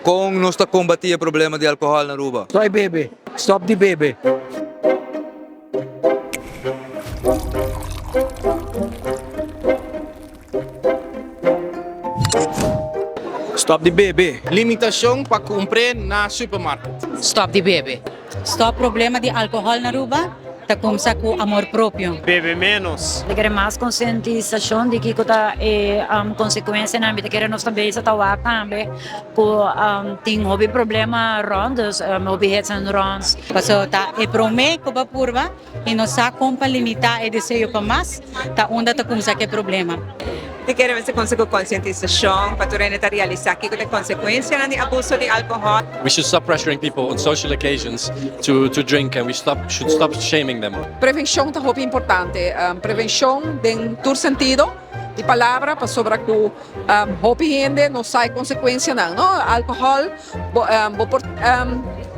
Kon nos ta kombatí e problema di alkohòl na Aruba? Stop bebe. Stop di bebe. Stop di bebe. Limitashon pa kumpr'é na supermarket. Stop di bebe. Stop problema di alcohol na Aruba ta kumsa ku amor propio. Bebe menos. Ta kere mas konsientisashon di kiko ta e konsekuensianan. Mi ta kere nos ta bezig ta wak tambe ku tin hopi problema rònt, dus hopi hits and runs. Pasobra ta e promé ku bo a purba i no sa kon pa limitá e deseo pa mas, ta unda ta kumsa ku e problema. Te kere mester kumsa ku konsientisashon pa tur hende ta realisá kiko ta e konsekuensianan di abuso di alkohòl. We should stop pressuring people on social occasions to to drink and we stop should stop shaming them. Prevenshon ta hopi importante. Prevenshon den tur sentido di palabra pasobra ku hopi hende no sa e konsekuensianan no. Alkohòl bo bo por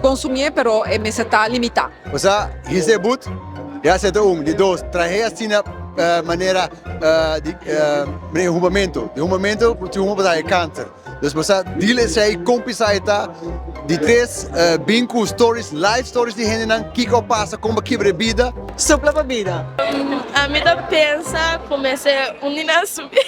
konsumié pero e mester ta limitá. Osea, hisa e but, ya seta un. Di dos, trahe asina manera di manera humamentu. Di humamentu ku tin huma por traha kanser. Dus bo sa deal esei, kon pisa e ta. Di tres, bin ku stories, life stories di hendenan, kiko a pasa, kon bo a kibra e bida. Supla pa bida. Ami ta pensa ku mester un di nan subi.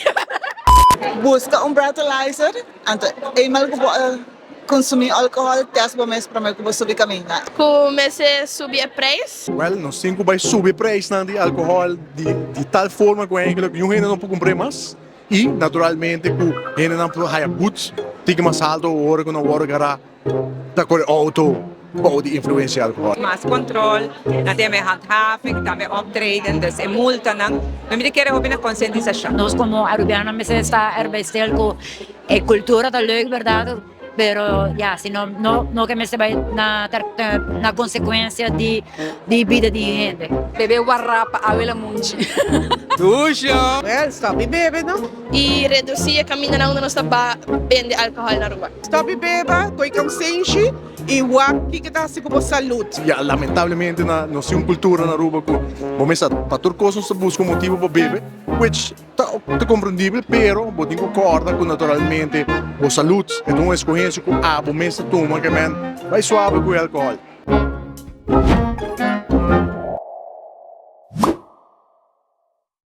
Buska un breathalyzer, anto eenmaal ku bo a Consumi alcohol, test bo mes prome cu bo subi caminda. Cu mester subi e prijs. Wel, nos tin cu bay subi e prijsnan di alcohol di di tal forma cu eigenlijk niun hende no por cumpr'e mas y naturalmente cu hendenan por haya boet tiki mas alto ora cu nan worde gara ta core auto bou di influencia di alcohol. Mas control, nan tin e handhaving, tambe optreden, dus e multanan. No mi ta kere hopi na concientisacion. Nos como Arubianonan mester sta erbij stil cu E cultura ta leuk berdad pero ya si no no no ke mester bai na na consecuencia di di bida di hende. Bebe warapa awe la munchi. Dusha! Well, stop di bebe no. Y reduci e camindanan unda nos ta ba bende alcohol na Aruba. Stop di beba, koy konsenshi y wak kiko ta hasi ku bo salud. Ya lamentablemente na nos tin un cultura na Aruba ku bo mester pa tur cos nos ta busca un motibo pa bebe which Ta komprendibel, pero bo tin ku kòrda ku naturalmente bo salud e ta un eskohensia ku abo mes ta tuma, ke men bai suave ku e alkohòl.